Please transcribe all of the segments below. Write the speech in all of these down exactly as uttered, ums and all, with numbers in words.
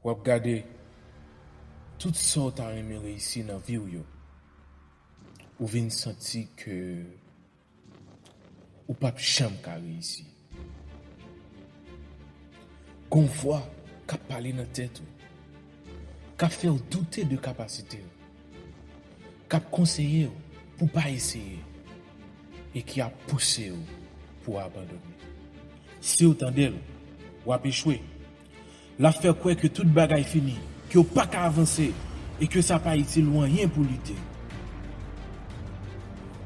W ap gade tout sa w ta renmen reyisi nan vi w yo, ou vin santi ke ou p ap janm ka reyisi. Gon vwa k ap pale nan tèt ou, k ap fè w doute de kapasite w, k ap konseye w pou w pa eseye, e ki ap pouse w pou w abandone. Si w tande l, w ap echwe. L ap fè w kwè ke tout bagay fini, ke w pa ka avanse, e ke sa pa itil ou anyen pou w lite.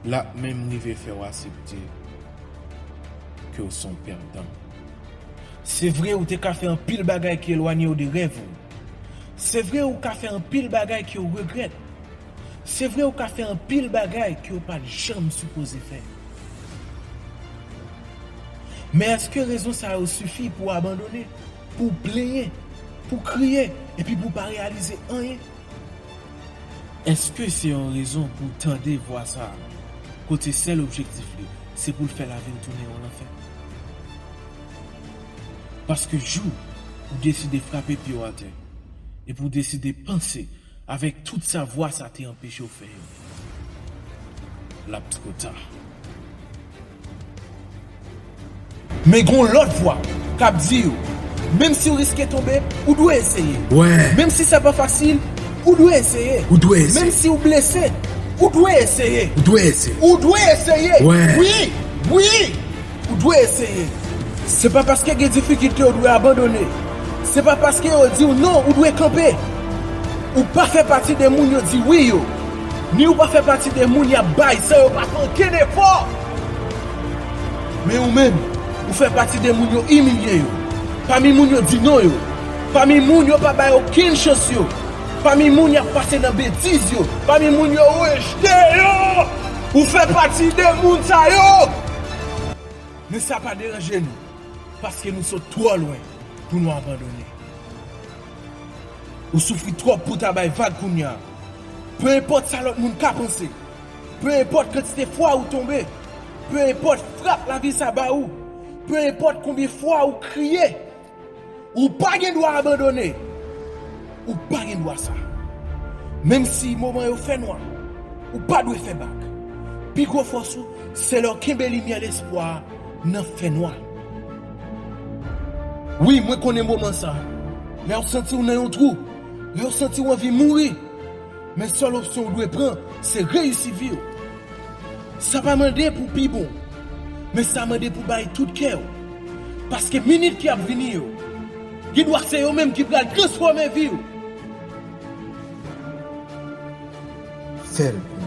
L ap menm rive fè w aksepte ke w se yon pèdan. Se vre, ou te ka fè anpil bagay ki elwanye w de rèv ou. Se vre, ou ka fè anpil bagay ke w regrèt. Se vre, ou ka fè anpil bagay ke w pa t janm sipoze fè. Men èske rezon sa yo sifi pou w abandone, pou w plenyen, pou w kriye, epi pou w pa reyalize anyen? Èske se yon rezon pou w tande vwa sa a, kote sèl objektif li, se pou l fè lavi w tounen yon lanfè? Paske jou ou deside frape pye w atè, epi w deside panse avèk tout sa vwa sa te anpeche w fè yo, l ap twò ta. Men gon lòt vwa k ap di w, menm si w riske tonbe, ou dwe eseye. Wè. Menm si sa pa fasil, ou dwe eseye. Ou dwe eseye. Menm si w blese, ou dwe eseye. Ou dwe eseye. Ou dwe eseye. Wè. Wi, wi. Ou dwe eseye. Se pa paske gen difikilte ou dwe abandone. Se pa paske yo di w non ou dwe kanpe. Ou pa fè pati de moun yo di wi yo. Ni ou pa fè pati de moun y ap bay san yo pa fè okenn efò. Men ou menm, ou fè pati de moun yo imilye yo. Pami moun yo di non yo. Pami moun yo pa bay okenn chans yo. Pami moun y ap pase nan betiz yo. Pami moun yo rejte yo. Ou fè pati de moun sa yo. Men sa pa deranje nou, paske nou sot twò lwen pou nou abandone. Ou soufri twòp pou w ta bay vag kounye a. Pe enpòt sa lòt moun ka panse, pe enpòt kantite fwa ou tonbe, pe enpòt frap lavi sa ba ou, pe enpòt konbyen fwa ou kriye, ou pa gen dwa abandone. Ou pa gen dwa sa. Menm si moman yo fè nwa, ou pa dwe fè bak. Pi gwo fòs ou, se lè w kenbe limyè lespwa a nan fènwa. Wi, mwen konnen moman sa. Lè w santi w nan yon twou, lè w santi w anvi mouri, men sèl opsyon w dwe pran, se reyisi vi w. Sa pa mande pou pi bon, men sa mande pou bay tout kè w. Paske minit ki ap vini yo, gen dwa se yo menm ki pral transfòme vi w. Fè l pou